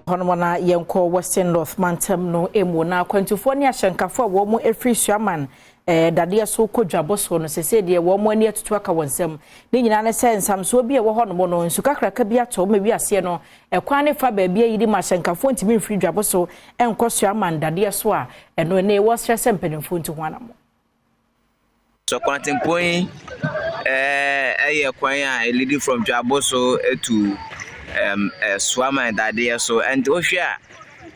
Hɔnom na yɛnkɔ Western North mantam no mu na akwantufoɔ ne ahyɛnkafoɔ a wɔn afiri Suaman dadeɛ so kɔ dwabɔ so no, sese deɛ wɔn ani atutu aka wɔn nsam. Ne nyinaa ne sɛ nsamsoɔ bi a ɛwɔ hɔnom no, nsu kakraka bi atɔ ma wiaseɛ no ɛkwan ne fa baabi ayiri ma ahyɛnkafoɔ ntumi mfiri dwabɔ so nkɔ Suaman dadeɛ so a ɛno ne wɔsrɛ sɛ mpanimfoɔ ntu ho anamo. So kwantempɔn yi ɛyɛ kwan a leading from Dwabo so to Suaman dadeɛ so. And wohwɛ a,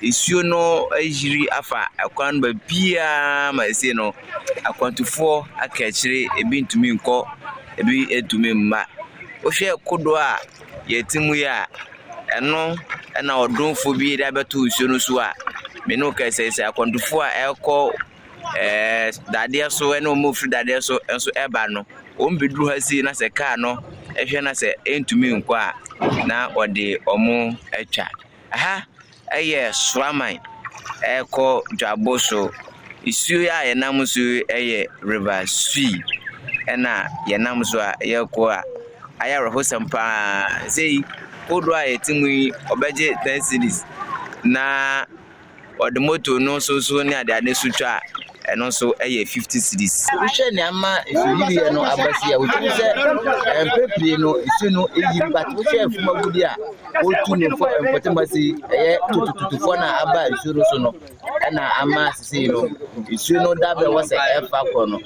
nsuo no ayiri afa ɛkwan no baabiara ma ese no akwantufoɔ aka akyire, ebi ntumi nkɔ, ebi ntumi mma. Wohwɛ kodoɔ a yɛte mu yi a, ɛno ɛna ɔdomfo bi de abɛto nsuo no so a me ne wo kasa yi, sɛ akwantufoɔ a ɛrekɔ dadeɛ so ɛne wɔn a wɔfiri dadeɛ so nso ɛreba no, wɔn bɛduru ha sei na sɛ kaa no ɛhwɛ na sɛ ɛntumi nkɔ a, na wɔde wɔn atwa. Ha ɛyɛ Suaman ɛrekɔ Dwabo so. Nsuo yi a yɛnam so yi yɛ River Sui, ɛna yɛnam so a yɛrekɔ a ayɛ awerɛhosɛm paa. Sei kodoɔ a yɛte mu yi, ɔbɛgye 10 cedis, na ɔde moto no nso so ne adeade so twa a, ɛno nso yɛ 50 cedis. Wohwɛ nneɛma nsuyiriɛ no aba si a, wotumi sɛ mpɛ pii no nsuo no yiri, but wohwɛ afum agudi a wɔtu no fɔ mpɔtam ase, ɛyɛ tutututufoɔ no a aba nsuo no so no, ɛna ama sisei no nsuo no da bɛ wɔ sɛ ɛfa kɔ no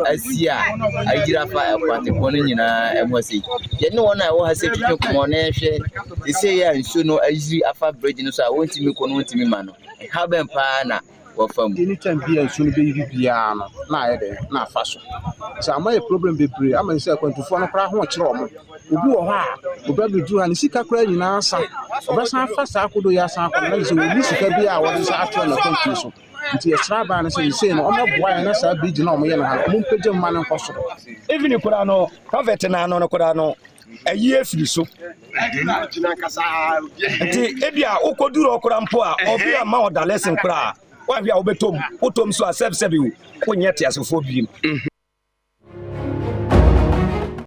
asi a ayiri afa ɛkwantempɔn no nyinaa ɛmu ase. Yɛne wɔn a ɛwɔ ha sɛ twitwi nkɔmmɔ na yɛhwɛ sisei a nsuo no ayiri afa bridge no so a wɔntumi kɔ no, wɔntumi ma no ha bɛn paa na wɔfa mu. Anytime bi a nsuo no bɛyiri biara no, na ayɛ dɛn na afa so sɛ ama yɛ problem bebree ama sɛ akwantufoɔ no koraa ho kyerɛ ɔmo. Obi wɔ hɔ a obi abɛduru ha, ne sika koraa nyinaa sa, ɔbɛsan afa saa kodo yi asan akɔ no, na sɛ wɔnni sika bi a wɔde nsa atoa n'akwantuo so. Nti yɛsrɛ aban no sɛ sesei no ɔmɛboa yɛn na saa bridge no a ɔmoyɛ no ha no, ɔmo mpagya mu ma no nkɔ soro. Even koraa no, prophet na ano no koraa no ɛyi efiri so, nti ebi a wokɔduru hɔ koraa mpo a, ɔbi a ma ɔda lesson koraa, wahwɛ a wobɛtɔm, wotɔm so a, sɛbsɛbi o, wonyɛ teasefoɔ biem.